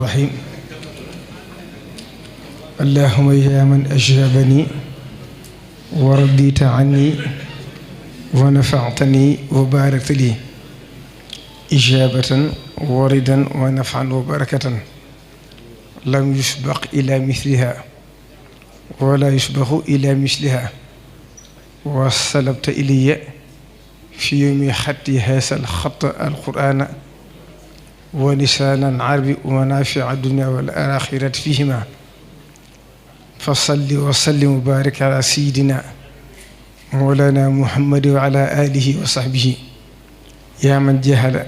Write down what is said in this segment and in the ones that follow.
الرحيم اللهم يا من أجابني ورديت عني ونفعتني وباركت لي إجابة وردا ونفعا وبركة لم يسبق إلى مثلها ولا يسبق إلى مثلها وسلبت إلي في يوم خطي هذا الخط القرآن ولسانا عربي ومنافع الدنيا والآخرة فيهما فصل وسلم وبارك على سيدنا مولانا محمد وعلى آله وصحبه يا من جهل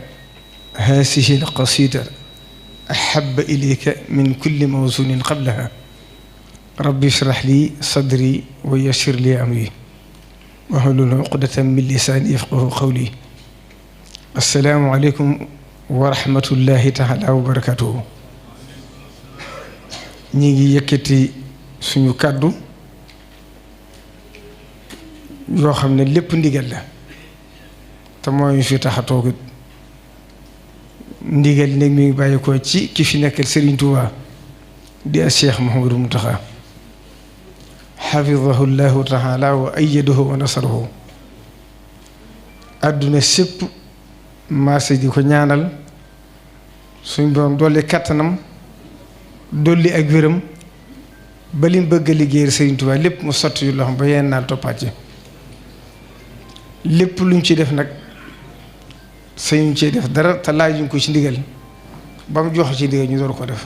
هذه القصيدة أحب إليك من كل موزون قبلها ربي اشرح لي صدري ويسر لي أمري واحلل عقدة من لساني يفقه قولي السلام عليكم ورحمة الله تعالى وبركاته نيجي يكتي suñu kàddu yoo xam ne lépp ndigal la te mooy fi tax a toog ndigal nag mi ngi bàyyi ko ci ki fi nekkal Serigne Touba di Cheikh Mouhamadou Mountakha xafidahu llahu taala wa ayyadahu wa nasarahu àdduna sépp marché di ko ñaanal suñ borom dolli kattanam dolli ak wéram ba lim bëgg a liggéeyal Serigne Touba lépp mu sotti yu loo xam ba yenn naal toppaat ci lépp luñ ci def nag sañuñ cee def dara te laajuñ ko ci ndigal ba mu jox ci ndigal ñu door ko def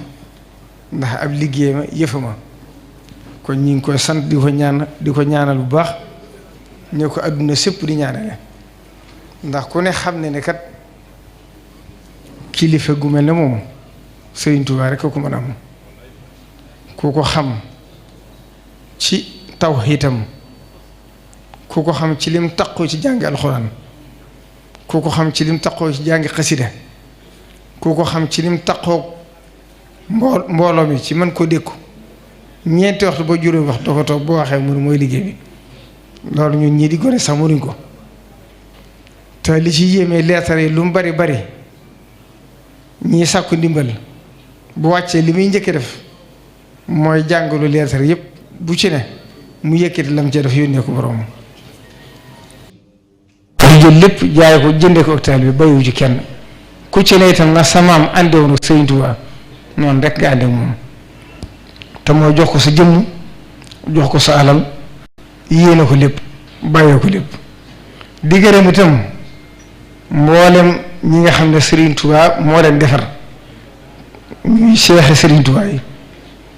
ndax ab liggéey ma yëfa ma kon ñu ngi koy sant di ko ñaanal bu baax ñoo ko àdduna sépp di ñaanale ndax ku ne xam ne kat kilifa gu mel ne moom Serigne Touba rek ko mën a am ku ko xam ci tawhiidam ku ko xam ci lim taqoo ci jàngi alxuraan ku ko xam ci lim taqoo ci jàngi xasida ku ko xam ci lim taqoo mbooloo mi ci mën ko dékku ñeenti waxtu ba juróomi waxtu doo ko toog boo waxee mënu mooy liggéey bi loolu ñun ñii di gone sax mënuñ ko te li ci yéemee leetar yi lu mu bari bari ñii sàkku ndimbal bu wàccee li muy njëkk def mooy jàngalu leetar yépp bu ci ne mu yëkkati lam ca def yónnee ko borom di jël lépp jaay ko jëndee ko hôpital bi bayiwu ci kenn ku ci ne itam na samaam àndewoon ak Serigne Touba noonu rek nga àndeek moom te moo jox ko sa jëmm jox ko sa alal yéene ko lépp bàyyee ko lépp di gërëm itam mboolem ñi nga xam ne Serigne Touba moo leen defar ñuy seexe Serigne Touba yi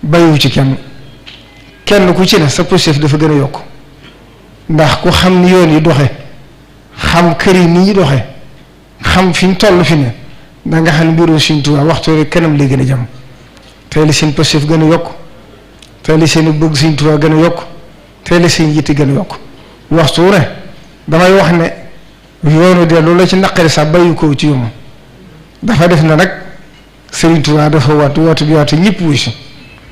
bàyyiwu ci kenn ku ci ne sa positif dafa gën a yokk ndax ku xam ni yoon yi doxe xam kër yi ni ñuy doxe xam fi ñu toll fi ne da nga xam ne mbiru Serigne Touba waxtu rek kanam lay gën a jëm tey li seen positif gën a yokk tey li seen bëgg Serigne Touba gën a yokk tey li seen yitte gën a yokk waxtu ne damay wax ne yoonu de loolu la ci naqari sax bàyyi ko ci yomb dafa def na nag Serigne Touba dafa woote bi waatu ñëpp wuy si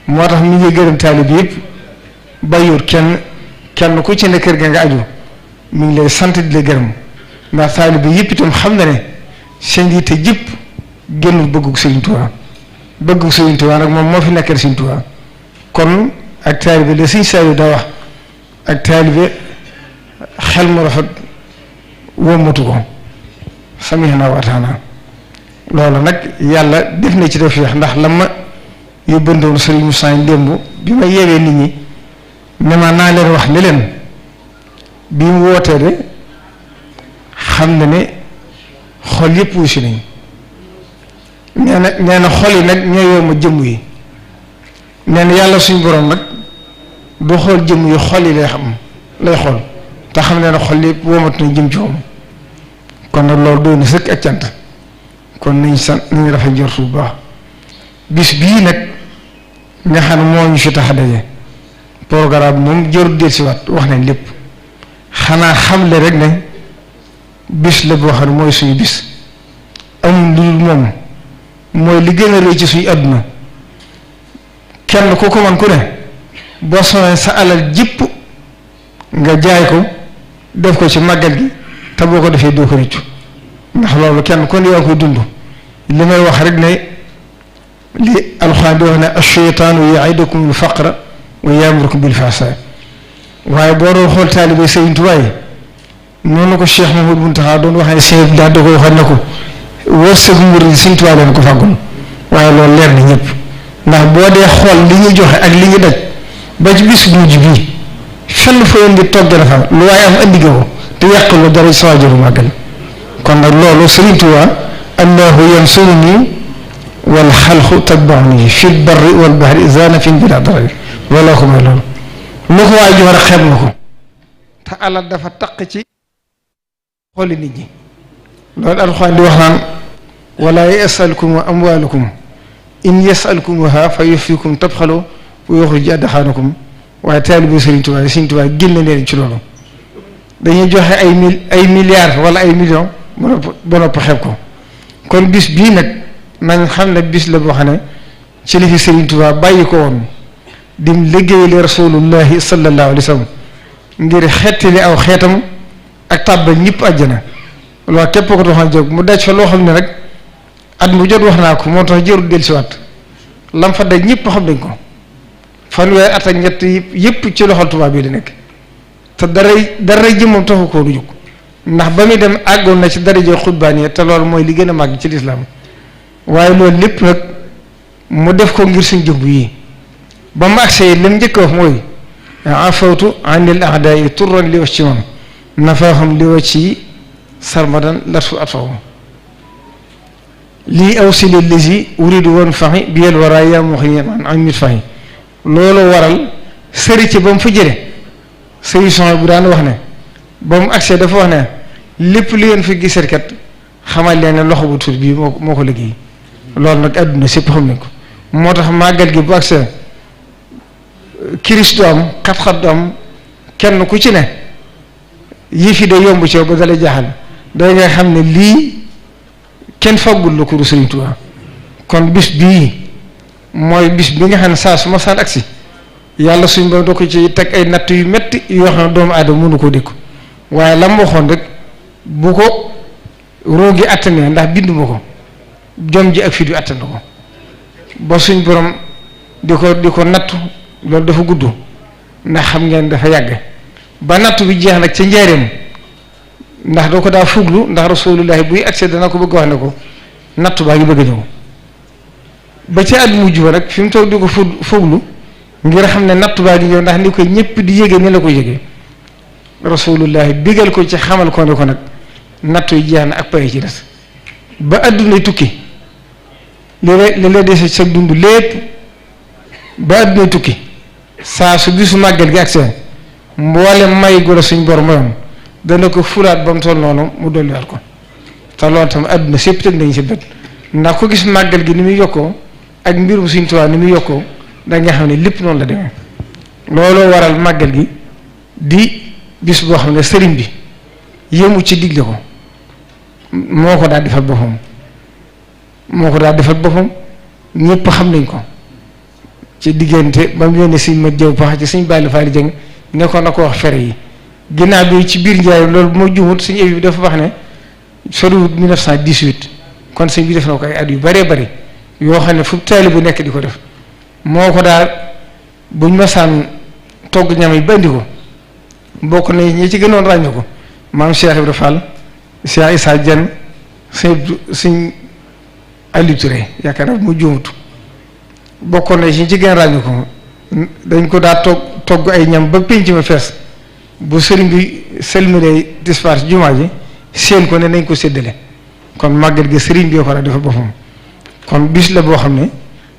moo tax mi ngi gërëm taalib yëpp bàyyiwut kenn ku ci ne kër ga nga aju mi ngi lay sant di la gërëm ndax taalib bi yëpp itam xam na ne seen yitte jëpp génnul bëggug Serigne Touba bëggug Serigne Touba nag moom moo fi nekkal Serigne Touba kon ak taalibe la Serigne Saliou daa wax ak taalibe xel mu rafet wommatu ko samihna wa ataana loolu nag yàlla def na ci tawfiix ndax la ma yóbbandoon Serigne Moussa démb bi ma yeewee nit ñi ne ma naa leen wax ne leen bi mu wootee de xam na ne xol yëpp wu si nañ nee na xol yi nag ñoo yor ma jëmm yi nee na yàlla suñu borom nag du xool jëmm yi xol yi lay xool te xam ne xol yëpp womat na jëm ci moom kon nag loolu doy na sëkk ak cant kon nañ rafet njort bu baax bis bii nag nga xam ne moo ñu fi tax a daje programme moom jarul del si waat wax nañ lépp xanaa xamle rek ne bis la boo xam ne mooy suñu bis amul lu moom mooy li gën a rëy ci suñu àdduna kenn ku ko man ku ne boo sonee sa alal jipp nga jaay ko def ko ci màggal gi te boo ko defee doo ko rëccu ndax loolu kenn kon yaa koy dund li may wax rek ne li alxuraan di wax ne ash-shaytaanu ya'idukum al-faqra wa ya'murukum bil-fahshaa waaye boo doon xool taalibe Sëriñ Tuubaa yi noonu ko Cheikh Mouhamadou Mountakha doon wax ne Cheikh daal da ko waxal na ko wërsëgu murid Sëriñ Tuubaa leen ko fàggul waaye loolu leer na ñëpp ndax boo dee xool li ñu joxe ak li ñu daj ba ci bis bu mujj bii fenn fa yoon di togg na fa lu waaye am andi ko te yàquloo dara ci waajuru màggal kon nag loolu Sëriñ Tuubaa allahu yansuruni wal xalqu tatbauni fil barri wal bahri zanafin bila darari looloo ko may loolu lu ko waay jox rek xeeb na ko te alal dafa taq ci xooli nit ñi loolu alxuraan di wax naan wala yasalkum amwalukum in yasalkumuha fa yufikum tabxalu wa yuxrij adxaanakum waaye taalibe Sëriñ Tuubaa génn leen ci loolu dañuy joxe ay milliards wala ay millions ba nopp xeeb ko kon bis bii nag nañ xam ne bis la boo xam ne ci li fi Sëriñ Tuubaa bàyyi ko woon dim liggéeyale rasulullahi sallallahu alayhi wa sallam ngir xettali aw xeetam ak tàbbal ñëpp àjjana loolu képp ko tax a jóg mu daj fa loo xam ne rek at mu jot wax naa ko moo tax jërul dellusiwaat lam fa daj ñëpp xam nañ ko fanweeri at ak ñett yëpp ci loxol tubaab bi di nekk te dara jëmmam taxu koo du jóg ndax ba muy dem àggoon na ci daraja xutbaan te loolu mooy li gën a màgg ci lislaam waaye loolu lépp nag mu def ko ngir suñ jëmb yi ba mu agsee li mu njëkk a wax mooy afawtu anil a'daa'i turran li wacci moom nafaahum li wacci sarmadan latu atfaw lii aw si lazi uridu woon faxi bi yel waraa yaa moo xam ne am mit faxi loolu waral sëri ci ba mu fa jële solution bu daan wax ne ba mu agsee dafa wax ne lépp li ngeen fi gisee kat xamal leen ne loxo bu tuut bii moo ko liggéey loolu nag àdduna sépp xam nañ ko moo tax màggal gi bu agsee kiris du am xat-xat du am kenn ku ci ne yëf yi day yomb ci yow ba dalay jaaxal day nga xam ne lii kenn faggul la ko Sëriñ Tuubaa kon bis bii mooy bis bi nga xam ne saa su ma saan agsi yàlla suñ ba doo ko ci teg ay natt yu metti yoo xam ne doomu aadama mënu koo dékku waaye la ma waxoon rek bu ko roogi attanee ndax binduma ko jom ji ak fit yu attan ko ba suñ borom di ko nattu loolu dafa gudd ndax xam ngeen dafa yàgg ba nattu bi jeex nag ca njaareem ndax doo ko daa fuglu ndax rasulullahi buy accès dana ko bëgg wax ne ko nattu baa ngi bëgg a ñëw ba ca at mujj ba nag fi mu toog di ko fuglu ngir xam ne nattu baa ngi ñëw ndax ni ko ñëpp di yége ni la ko yége rasulullahi bigal ko ci xamal ko ne ko nag nattu yi jeex na ak pay ci des ba addunay tukki li lay dese sa dund lépp ba addunay tukki saa su bisu màggal gi ak seen mboole may gu la suñ bor mayoon dana ko fulaat ba mu toll noonu mu dolliwaat ko te loolu tam adduna sépp teg nañ si bët ndax ko gis màggal gi ni muy yokkoo ak mbirum Sëriñ Tuubaa ni muy yokkoo da nga xam ne lépp noonu la demee looloo waral màggal gi di bis boo xam ne sëriñ bi yëmu ci digle ko moo ko daal defal boppam ñëpp xam nañ ko ci diggante ba mu yónnee Sëriñ Mat Jaw Paxa ci Sëriñ Balla Faali Jeng nekkoon na ko wax fere yi ginnaaw bi ci biir njaay loolu bu ma juumut suñu évi bi dafa wax ne soriwut 1918 kon sëñ bi def na ko ay at yu bëree bëri yoo xam ne fu taalibe bu nekk di ko def moo ko daal buñ masaan togg ñam yi ba indi ko bokk na ñi ci gënoon ràññu ko maam Cheikh Ibrahima Fall Cheikh Issa Dieng sëñ Aliou Touré yaakaar naa mu juumut bokkoon na ci gën a ràññu ko dañ ko daa togg ay ñam ba pénc ma fees bu sëriñ bi selmile dispar jumaa ji seen ko ne nañ ko séddale kon màggal gi sëriñ bi ko war a defal boppam kon bis la boo xam ne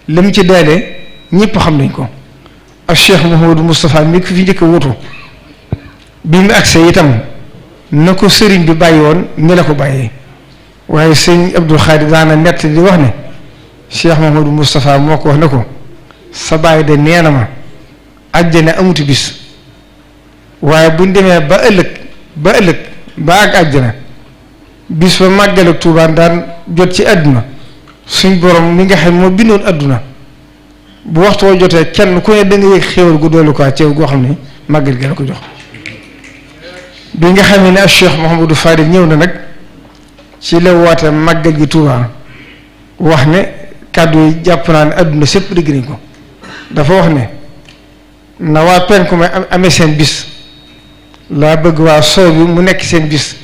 lim ci daale ñëpp xam nañ ko ak Cheikh Mouhamadou Moustapha mi ko fi njëkk a wutu bi mu agsee itam na ko sëriñ bi bàyyi woon ni la ko bàyyee waaye sëñ Abdou Khadir daana nett di wax ne Cheikh Mouhamadou Moustapha moo ko wax ne ko sa bàyyi de nee na ma àjjana amuti bis waaye buñ demee ba ëllëg ba ak àjjana bis ba màggal ak Tuubaa daan jot ci àdduna suñ borom mi nga xam moo bindoon àdduna bu waxtu woo jotee kenn ku ne da nga yëg xéewal gu doolu ko ceew goo xam ne màggal gi la ko jox bi nga xam ne ak Cheikh Mouhamadou Fadil ñëw na nag ci la woote màggal gi Tuubaa wax ne kàddu yi jàpp naa ne adduna sépp dégg nañ ko. dafa wax ne na waa penku ma amee seen bis laa bëgg waa soow bi mu nekk seen bis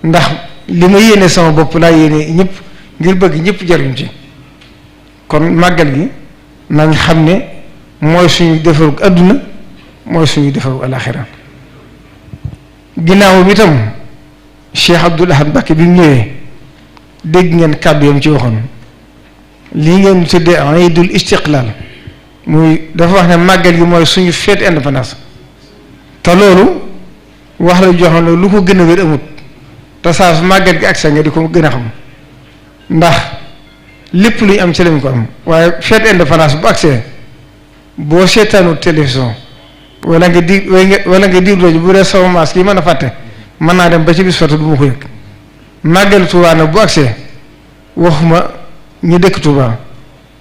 ndax li ma yéene sama bopp laa yéene ñëpp ngir bëgg ñëpp jariñ ci. kon màggal gi nañ xam ne mooy suñu defaru adduna mooy suñu defaru alaxira. ginnaaw bi itam Cheikh Abdoul Ahad Mbacké bi mu ñëwee dégg ngeen kàddu yam ci waxoon lii ngeen tuddee Iidul Istiqlaal muy dafa wax ne màggal gi mooy suñu fête indépendance te loolu wax la joxoon ne lu ko gën a wér amut te saa su màggal gi ak sa nga di ko gën a xam ndax lépp lu ñu am ci lañ ko am waaye fête indépendance bu agsee boo seetaanu télévision wala nga di rajo bu dee sama maas yi mën a fàtte mën naa dem ba ci bis fatu du ma ko yëg màggal Tuubaa nag bu agsee waxuma ñi dëkk Tuubaa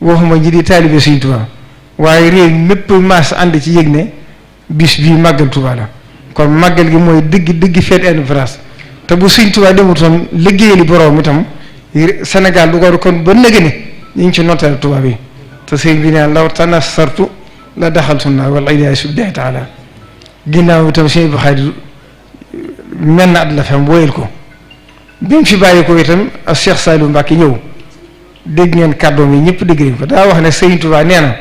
waxuma ñi di taalibe Sëriñ Tuubaa waaye réew mépp maas ànd ci yëg ne bis bii màggal Tuubaa la kon màggal gi mooy dëgg fête indépendance te bu Sëriñ Tuubaa demutoon liggéeyali boroom itam Sénégal du ko kon ba nëgë ni ñu ngi ci notteel Tuubaa bi te sëriñ bi neen law tanassartu la daxaltu naar wal iyaazu billaahi taala ginnaaw itam suñu Buxaari mel na at la fam woyal ko bi mu fi bàyyi ko itam ak Cheikh Saliou Mbacké ñëw dégg ngeen kàddoom yi ñëpp dégg nañ ko daa wax ne Sëriñ Tuubaa nee na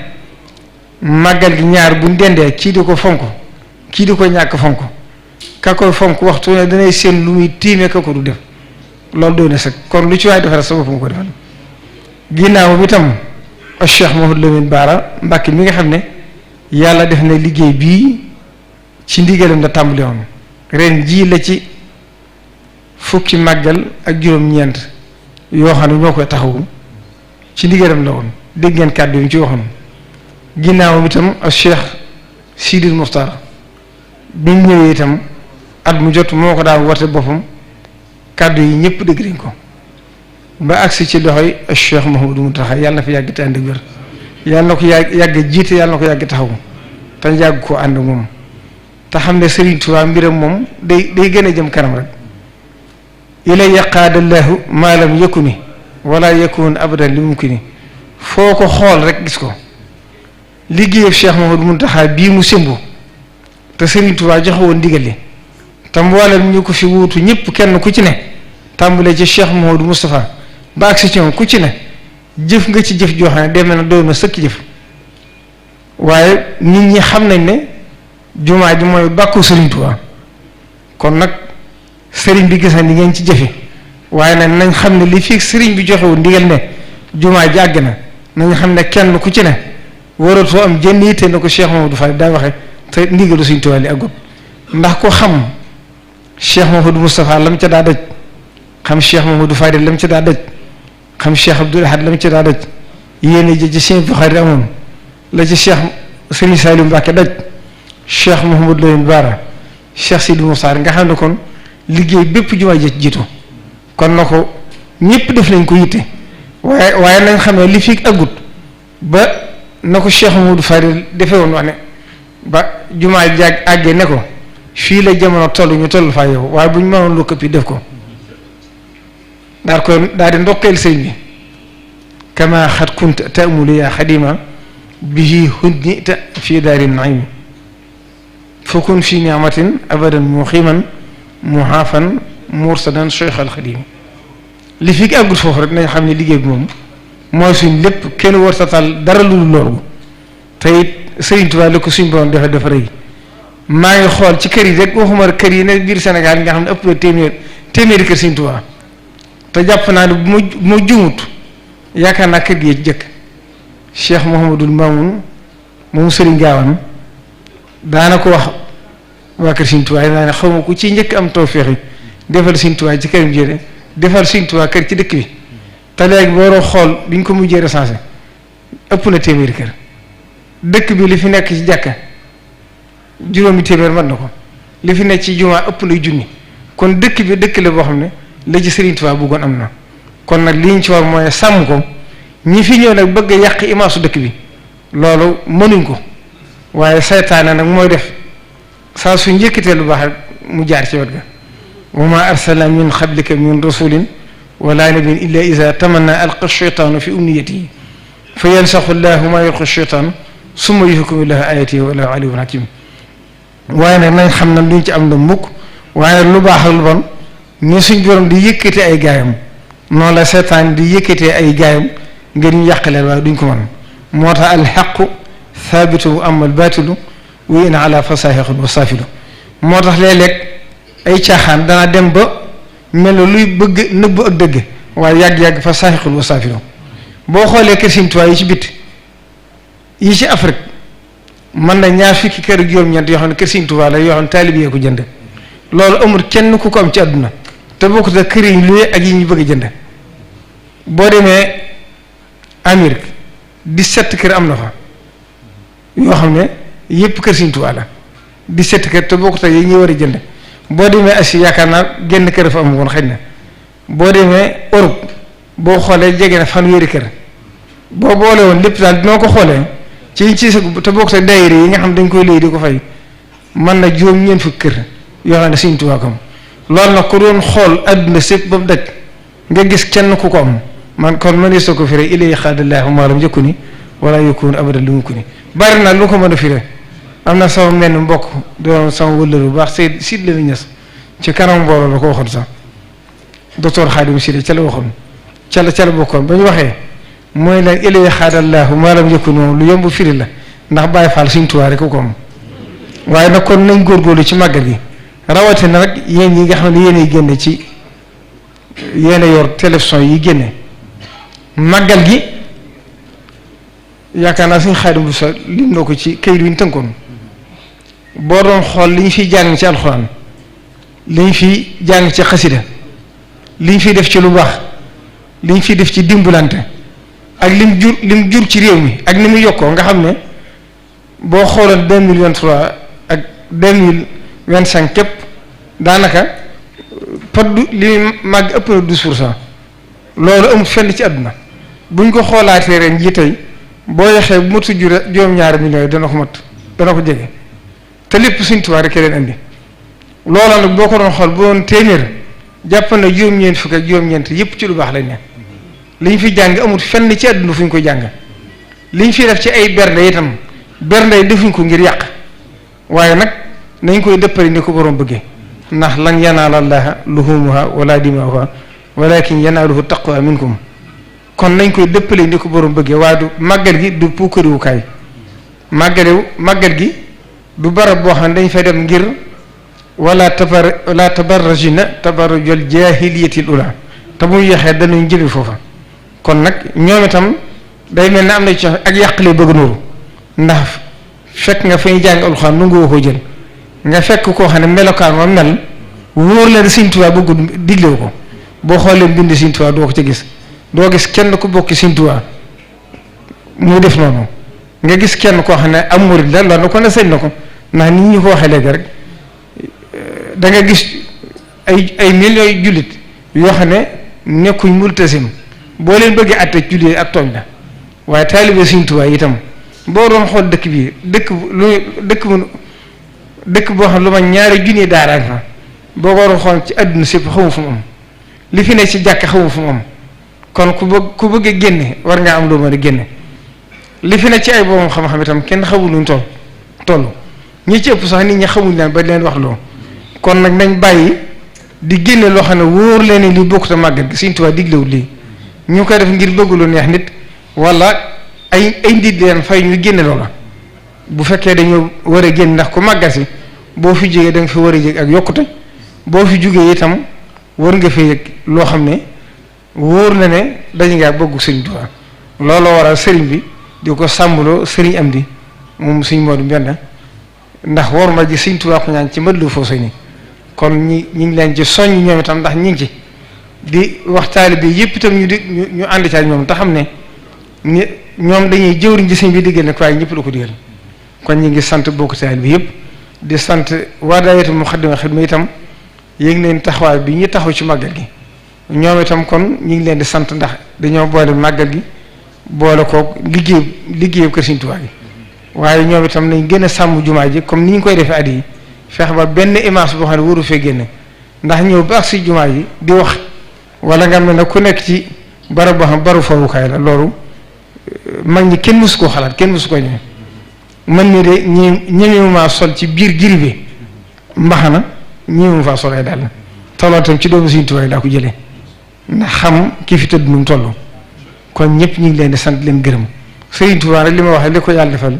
màggal gi ñaar buñ dendee kii di ko fonk kii di ko ñàkk fonk ka koy fonk waxtu ne danay seen lu muy tiimee ka ko du def loolu doy na sax kon lu ci waay defal sa bopp nga ko defal ginnaaw bi itam ak Cheikh Mouhamadou Lamine Bara Mbacké mi nga xam ne yàlla def na liggéey bii ci ndigalam la tàmbali woon ren jii la ci fukki màggal ak juróom-ñeent yoo xam ne ñoo koy taxawu ci ndigalam la woon dégg ngeen kàddu yi ñu ci waxoon ginnaaw itam ak Cheikh Sidil Muxtaar bi mu ñëwee itam at mu jot moo ko daan woote boppam kàddu yi ñëpp dégg nañ ko ba agsi ci loxoy ak Cheikh Mouhamadou Mountakha yàlla na fi yàgg te ànd ak wér yàlla na ko yàgg jiite yàlla na ko yàgg taxawu te yàgg koo ànd moom te xam ne Serigne Touba mbiram moom day gën a jëm kanam rek ilay yaqaadallahu maa lam yakuni wala yakun abadan li mumkini foo ko xool rek gis ko liggéeyam Cheikh Mouhamadou Mountakha bii mu sëmbu te Serigne Touba joxe woon ndigal li te mboolem ñu ko fi wuutu ñëpp kenn ku ci ne tàmbalee ci Cheikh Mouhamadou Moustapha ba agsi ci moom ku ci ne jëf nga ci jëf joo xam ne demee na doon na sëkk jëf waaye nit ñi xam nañ ne jumaa ji mooy bàkku Serigne Touba kon nag Serigne bi gis na ni ngeen ci jëfe waaye nag nañ xam ne li fii Serigne bi joxewu ndigal ne jumaa ji àgg na nañ xam ne kenn ku ci ne waratoo am jënn yitte na ko Cheikh Mouhamadou Fall daa waxe te ndigalu Serigne Touba li àggut ndax ko xam Cheikh Mouhamadou Moustapha lam ca daa daj xam Cheikh Mouhamadou Fadil lam ca daa daj xam Cheikh Abdoul Ahad lam ca daa daj yéen ji ci Sëriñ Buxaari amoon la ci Cheikh Serigne Saliou Mbacké daj Cheikh Mouhamadou Lamine Bara Cheikh Sidi Moussa nga xam ne kon liggéey bépp jumaa ji jiitu kon na ko ñëpp def nañ ko yitte waaye nañ xam ne li fi agut ba na ko Cheikh Mouhamadou Fadil defee woon wax ne ba jumaa ji àggee ne ko fii la jamono toll ñu toll faa yow waaye bu ñu mënoon lu këpp def ko daal di ndokkeel sëñ bi kama xat kunta taamulu yaa xadima bihi hunnita fii daari naimi fakun fi niamatin abadan muximan muhaafan mursadan cheikh alxadim li fi àggul foofu rek nañ xam ne liggéey bi moom mooy suñ lépp kenn war tatal dara lu loolu te it Sëriñ Tuubaa li ko suñ borom dafa rëy maa ngi xool ci kër yi rek waxuma kër yi ne biir Sénégal yi nga xam ne ëpp na téeméeri kër Sëriñ Tuubaa te jàpp naa ne bu ma jumut yaakaar naa kër gi ci jëkk Cheikh Mouhamadul Mamoun moom Sëriñ Gaawaan daana ko wax waa kër Sëriñ Tuubaa yi naa ne xaw ma ku ci njëkk am tawfeex yi defal Sëriñ Tuubaa ci këram jële defal Sëriñ Tuubaa kër ci dëkk bi te léegi booroo xool biñ ko mujjee recensé ëpp na téeméeri kër dëkk bi li fi nekk ci jàkka juróomi téeméer mën na ko li fi nekk ci jumaa ëpp na junni kon dëkk bi dëkk la boo xam ne la ci Sëriñ Tuubaa bëggoon am na kon nag li ñu ci war mooy sàmm ko ñi fi ñëw nag bëgg a yàq imaasu dëkk bi loolu mënuñ ko waaye saytaane nag mooy def saa su njëkkatee lu baax mu jaar ci wet ga wa ma arsalna min qablika min rasulin wala nabiyyin illa iza tamanna alqa shaytaanu fi umniyatihi fa yansaxu llaahu maa yulqi shaytaan summa yuhkimu llaahu aayaatihi wallaahu aliimun hakiim. waaye nag nañ xam ne duñ ci am na mukk waaye lu baax ak lu bon ni suñ borom di yëkkate ay gaayam noonu la seetaan di yëkkatee ay gaayam ngir ñu yàqaleen waaye duñ ko mën moo tax alxaqu thaabitu wa amma albaatilu wa in ala fasaahiqun wa saafilu. moo tax léeg-léeg ay caaxaan dana dem ba mel ne luy bëgg nëbbu ak dëgg waaye yàgg-yàgg fasaahiqun wa saafilu. boo xoolee kër Sëriñ Tuubaa yi ci bit yi ci Afrique mën na ñaar fukki kër ak juróom-ñeent yoo xam ne kër Sëriñ Tuubaa la yoo xam ne taalibe yee ko jënd loolu amul kenn ku ko am ci àdduna te bokkut ak kër yi ñu luye ak yi ñu bëgg a jënd. boo demee Amérique 17 kër am na fa yoo xam ne yëpp kër Sëriñ Tuubaa la 17 kër te bokkut ak yi ñuy war a jënd. boo demee Asie yaakaar naa genn kër fa am woon xëy na boo demee Europe boo xoolee jege na fanweeri kër boo boole woon lépp daal dinoo ko xoolee ci te bokkut ak daayira yi nga xam dañ koy léegi di ko fay mën na juróom-ñeent fukki kër yoo xam ne Sëriñ Tuubaa ko am loolu nag ku doon xool adduna sépp ba mu daj nga gis kenn ku ko am man kon mënees na ko firee ilay xaadallaahu maa lam yakuni wala yakun abadan lu mu ko ni bari na lu ko mën a firee. am na sama menn mbokk doon sama wëllëru bu baax Seydou Sidy Lamine Niass ci kanam mbooloo la ko waxoon sax docteur Khadim Sidy ca la waxoon ca la bokkoon ba ñu waxee mooy nag ilay xaadallaahu maa lam yakun moom lu yomb firi la ndax Baay Faal Sëriñ Tuubaa rek ko am waaye nag kon nañ góorgóorlu ci màggal gi rawatina nag yéen ñi nga xam ne yéenay génne ci yéen a yor télévision yi génne màggal gi yaakaar naa suñu Xaadim bu sa lim na ko ci kayit wi ñu tënkoon boo doon xool li ñu fiy jàng ci alxuraan li ñu fiy jàng ci xasida li ñu fiy def ci lu baax li ñu fiy def ci dimbalante ak lim jur ci réew mi ak ni mu yokkoo nga xam ne boo xooloon 2023 ak 2025 képp daanaka poddu li màgg ëpp na 12%. loolu amul fenn ci àdduna buñ ko xoolaatee ren jii tey boo yaxee bu matu juróom-ñaari millions yi dana ko jege te lépp Sëriñ Tuubaa rek leen indi loola nag boo ko doon xool bu doon téeméer jàpp na juróom-ñeent fukk ak juróom-ñeent yépp ci lu baax lañ ne li ñu fi jàng amul fenn ci àdduna fu ñu koy jàng li ñu fi def ci ay bernde itam bernde yi defuñ ko ngir yàq waaye nag nañ koy dëppale ni ko borom bëggee ndax lan yanaala llaaha luhuumuhaa wala dimaa'uhaa walakin yanaaluhu taqwa minkum kon nañ koy dëppale ni ko borom bëggee waaye du màggal gi du puukariwukaay màggal gi du barab boo xam ne dañ fay dem ngir wala tabarrajina tabarrujal jaahiliyatil ula te bu ñu yaxee danañ jëme foofa kon nag ñoom itam day mel ne am na ci ak yàq lay bëgg nooru ndax fekk nga fay jàng alxuraan nu nga ko jël nga fekk koo xam ne melokaan ma mel wóor leen Sëriñ Tuubaa bëgg diglewu ko boo xoolee bind Sëriñ Tuubaa doo ko ci gis doo gis kenn ku bokk Sëriñ Tuubaa muy def noonu nga gis kenn koo xam ne am murid la loolu ko ne sañ na ko ndax nit ñi ko waxee léegi rek da nga gis ay millions yu jullit yoo xam ne nekkuñ multasim boo leen bëggee àtte jullit ak tooñ la waaye taalibe Sëriñ Tuubaa itam boo doon xool dëkk bi dëkk boo xam lu ma ñaari junni daara fa boo ko doon xool ci àdduna sépp xamu fu mu am li fi ne ci jàkk xamu fu mu am kon ku bëgg a génne war ngaa am loo mën a génne li fi ne ci ay boobu xam-xam itam kenn xamul luñ toll ñi ci ëpp sax nit ñi xamuñ leen ba leen wax loo kon nag nañ bàyyi di génne loo xam ne wóor leen li bokkut a màggal gi Sëriñ Tuubaa diglewul lii ñu koy def ngir bëgg lu neex nit wala ay nit leen fay ñu génne loola bu fekkee dañoo war a génn ndax ku màggal si boo fi jógee da nga fi war a yëg ak yokkute boo fi jógee itam war nga fi yëg loo xam ne wóor na ne dañu ngaa bëggu Sëriñ Tuubaa looloo waral sëriñ bi di ko sàmmloo sëriñ am di moom Sëriñ Moodu Mbenda ndax war ma ji Sëriñ Tuubaa ko ñaan ci mbëllu foofu ni kon ñi ngi leen ci soññ ñoom itam ndax ñi ngi ci di waxtaale bi yëpp itam ñu ànd ci ak ñoom te xam ne ñoom dañuy jëwriñ ci sëñ bi diggal ne waaye ñëpp la ko digal kon ñi ngi sant bokk taal bi yëpp di sant waa daayira Muxaddamatul Xidma itam yéeg leen taxawaay bi ñu taxaw ci màggal gi ñoom itam kon ñu ngi leen di sant ndax dañoo boole màggal gi boole koog liggéeyu kër Sëriñ Tuubaa gi waaye ñoom itam nañ gën a sàmm jumaa ji comme ni ñu koy defee at yi feex ba benn image boo xam ne waru fee génne ndax ñëw ba ak si jumaa ji di wax wala nga mel ne ku nekk ci barab boo xam baru fawukaay la loolu mag ñi kenn mësu koo xalaat kenn mësu koo ñëwee man mii de ñemewu maa sol ci biir giri bi mbaxana ñemewu faa sol ay dàll tolloo tam ci doomu Sëriñ Tuubaa daa ko jëlee ndax xam ki fi tëdd nu mu toll kon ñëpp ñu ngi leen di sant leen gërëm Sëriñ Tuubaa rek li ma waxee li ko yàlla defal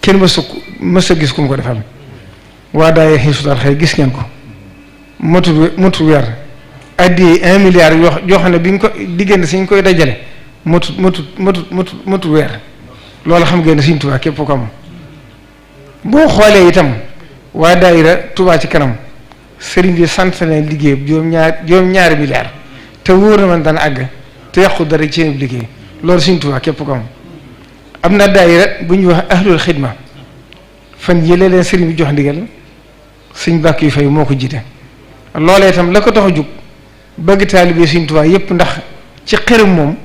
kenn mës a gis ku mu ko defal waa daay Hizbut Tarqiyyah gis ngeen ko motu weer addi 1 milliard yoo xam ne bi ñu ko diggante si ñu koy dajale motu weer loolu xam ngeen ne Sëriñ Tuubaa képp ko am boo xoolee itam waa daayira Touba ci kanam sëriñ bi sant leen liggéey juróom-ñaari milliard te wóor na man dana àgg te yàqu dara ci seen liggéey loolu Sëriñ Tuubaa képp ko am na daayira bu ñuy wax ahlul xidma fan yële leen sëriñ bi jox ndigal Sëriñ Bàkk yu fay moo ko jiite loolee itam la ko tax a jug bëgg taalibe Sëriñ Tuubaa yépp ndax ci xërëm moom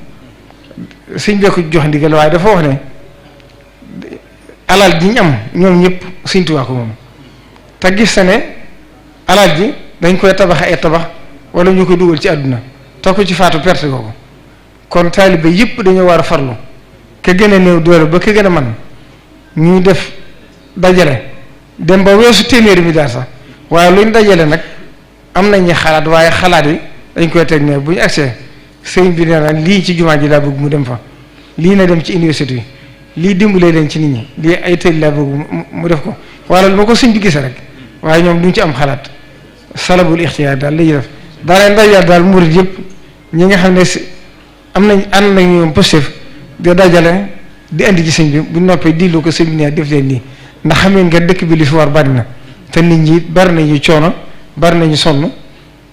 Sëriñ bi ko jox ndigal waaye dafa wax ne alal ji ñu am ñoom ñëpp Sëriñ Tuubaa ko moom te gis na ne alal ji dañ koy tabax ay tabax wala ñu koy dugal ci àdduna te ko ci faatu perte ko kon taalibe yëpp dañoo war a farlu ka gën a néew doole ba ka gën a man ñuy def dajale dem ba weesu téeméeri mi daal sax waaye luñ dajale nag am nañu xalaat waaye xalaat yi dañ koy teg ne bu ñu agsee sëriñ bi nee na lii ci jumaa ji laa bëgg mu dem fa lii na dem ci université yi lii dimbalee leen ci nit ñi lii ay tëj laa bëgg mu def ko wala lu ma ko sëñ bi gisee rek waaye ñoom duñ ci am xalaat salabul ixtiyaar daal lañuy def daa leen dajale daal murid yëpp ñi nga xam ne am nañ ànd nañ ñoom positif di dajale di andi ci sëñ bi bu noppee digloo ko sëñ bi ne def leen nii ndax xam ngeen nga dëkk bi li fi war bari na te nit ñi bari nañu coono bari nañu sonn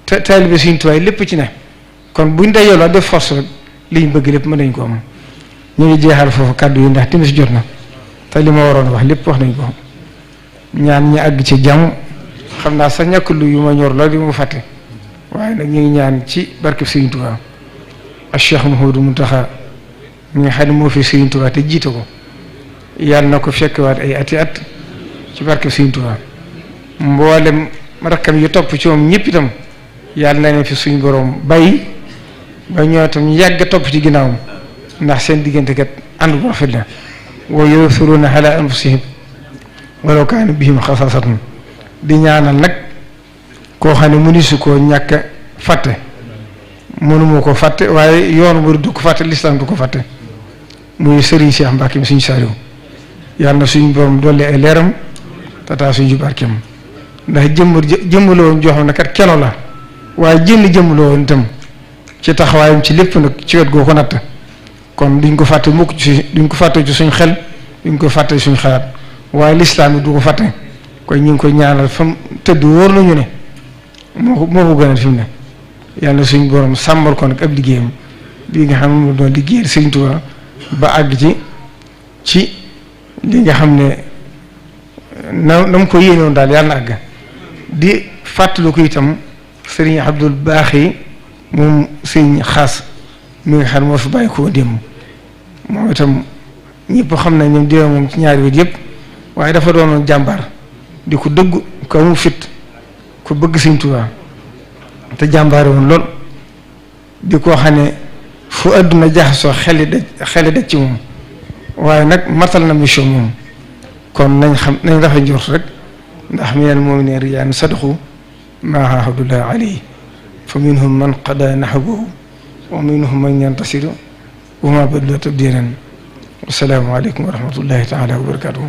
te taalibe Sëriñ Tuubaa lépp ci ne kon buñ dajaloo def force rek liñ bëgg lépp mën nañ ko am ñu ngi jeexal foofu kàddu yi ndax timis jot na te li ma waroon wax lépp wax nañ ko ñaan ñi àgg ci jàmm xam naa sax ñàkk lu yu ma ñor la di mu fàtte waaye nag ñu ngi ñaan ci barkeb Sëriñ Tuubaa ak Cheikh Mouhamadou Mountakha mi nga xam ne moo fi Sëriñ Tuubaa te jiite ko yàlla na ko fekkewaat ay ati at ci barkeb Sëriñ Tuubaa mboolem rakkam yi topp ci moom ñëpp itam yàlla na leen fi suñu borom bàyyi ba ñoo itam ñu yàgg topp ci ginnaawam ndax seen diggante kat ànd bu rafet la wa yu'thiruuna alaa anfusihim walaw kaana bihim xasaasatun di ñaanal nag koo xam ne mënisu koo ñàkk fàtte mënuma ko fàtte waaye yoon bu du ko fàtte lislaam du ko fàtte muy Serigne Cheikh Mbacke mi suñu saaliw yàlla na suñu borom dolli ay leeram tataa suñu barkeem ndax jëmm la woon joo xam ne kat keno la waaye jëmm la woon itam ci taxawaayam ci lépp nag ci wet goo ko natt kon duñ ko fàtte mukk duñ ko fàtte ci suñ xel duñ ko fàtte suñ xalaat waaye lislaam yi du ko fàtte kon ñu ngi koy ñaanal fam tëdd wóor nañu ne moo ko gënal fi mu ne yàlla suñ borom sàmmal ko nag ab liggéeyam bii nga xam ne mu doon liggéeyal Sëriñ Tuubaa ba àgg ci li nga xam ne na mu ko yéenoon daal yàlla na àgg di fàttalu ko itam Sëriñ Abdul Baaxi moom Sëriñ Xaas mi nga xam ne moo fi bàyyi koo démb moom itam ñëpp xam nañ ñoom dina moom ci ñaari wet yëpp waaye dafa doonoon jàmbaar di ko dëgg ko mu fit ku bëgg Sëriñ Tuubaa te jàmbaare woon lool di ko xam ne fu àdduna jaxasoo xeli daj ci moom waaye nag matal na mission moom kon nañ rafet njort rek ndax minal mu'miniina rijaalun sadaqu maa aahadu alayhi fa minhum man qadaa nahbahu wa minhum man yantasiru wa maa baddalu tabdiilan wassalaamu aleykum wa rahmatullahi taala wa barakatuhu